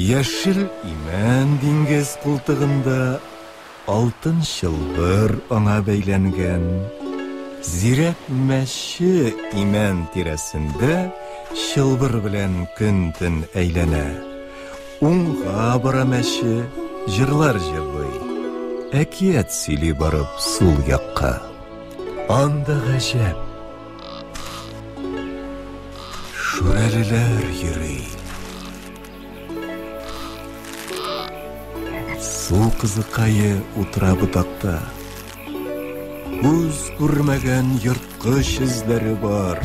Яшел имән диңгез култыгында, алтын чылбыр аңа бәйләнгән. Зирәк мәче имән тирәсендә чылбыр белән көн-төн әйләнә. Уңга бара мәче, җырлар җырлый, әкият сөйли барып сул якка. Анда гаҗәп. Шүрәлеләр йөри. Су кызыкае утыра ботакта. Күз күрмәгән ерткыч эзләре бар,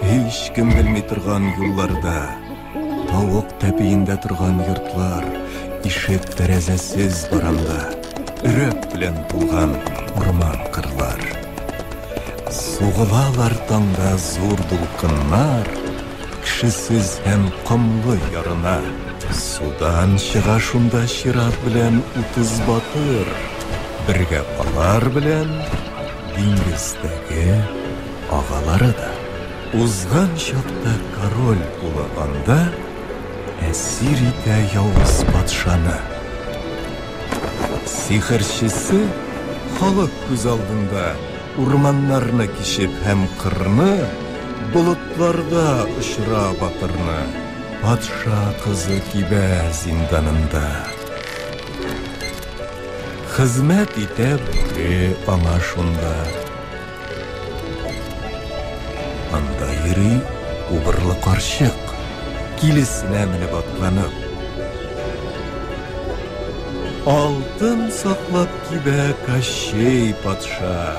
һичкем белми торган юлларда. Тавык тәпиендә торган йортлар, ишек тәрәзәсез баранда, өрәк белән тулган урман-кырлар. Сугылалар таңда зур дулкыннар, кешесез һәм комлы ярына. Судан чыга шунда чират белән 30 батыр, бергә алар белән диңгездәге агалары да. Узган чакта король улы анда әсир итә явыз патшаны. Сихерчесе халык күз алдында урманнарны кичеп һәм кырны, болытларда очыра батырны. Патша кызы кибә зинданында. Хезмәт итә бүре аңа шунда. Анда йөри убырлы карчык, килесенә менеп атланып. Алтын саклап кибә Кощей патша,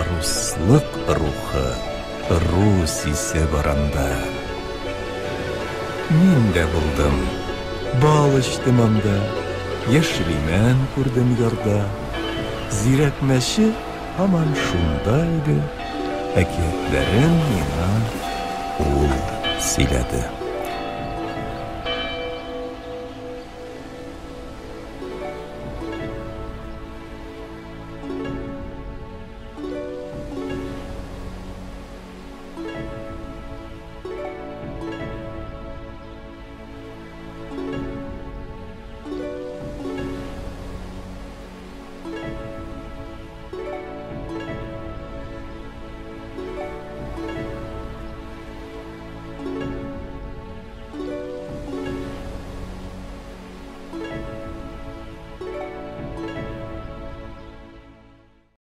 руслык рухы, рус исе бар анда. Мин дә булдым, бал эчтем анда, яшел имән күрдем ярда. Зирәк мәче һаман шунда иде, әкиятләрен миңа ул сөйләде.